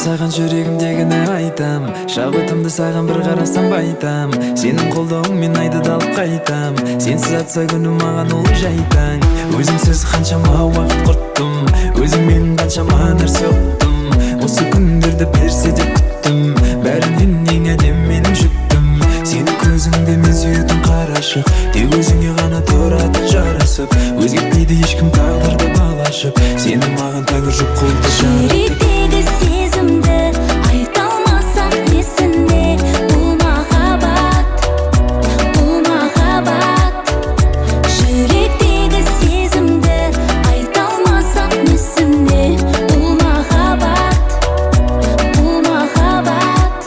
Саған жүрегімдегіні айтам, шабытымды саған бір қарасам байтам. Сенің қолдауыңмен айды да алып қайтам. Сенсіз атса күнім, маған ол жай таң. Өзіңсіз қаншама уақыт құрттым, өзіңмен қаншама нәрсе ұқтым. Осы күндерді берсе деп күттім, бәрінен ең әдемі менің жүктім. Сенің көзіңде мен сүйетін қарашық, тек өзіңе ғана тұратын жарасып. Өзгертпейді ешкім тағдырды бал ашып, сені маған тәңір жұп қылды жаратып. Жүректегі сезімді айта алмасақ несіне? Бұл махаббат, бұл махаббат. Жүректегі сезімді айта алмасақ несіне? Бұл махаббат, бұл махаббат.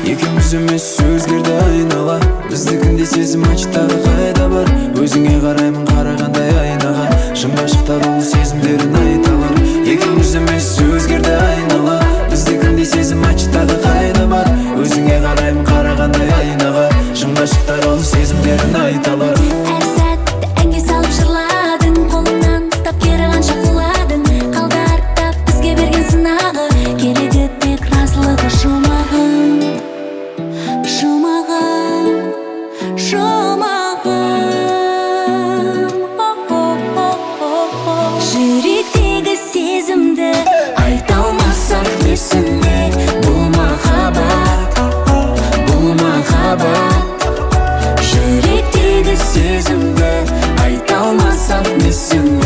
Екеуміз емес, өзгерді айнала. Біздікіндей сезім, айтшы, тағы қайда бар? Өзіңе қараймын қарағандай айнаға. Шын ғашықтар ол сезімдерін айта алар. Екеуміз емес, өзгерді айнала. Біздікіндей сезім, айтшы, тағы қайда бар? Өзіңе қараймын қарағандай айнаға. Шын ғашықтар ол сезімдерін айта алар. Әр сәтті әнге салып жырладың, қолымнан ұстап кері қанша құладың. Қалды артта бізге берген сынағы, келеді тек разылығы жұмағым, жұмағым, жұмағым. О-о-о-о-о. Жүректегі сезімді айта алмасақ несіне? Бұл махаббат, бұл махаббат. Жүректегі сезімді айта алмасақ несіне?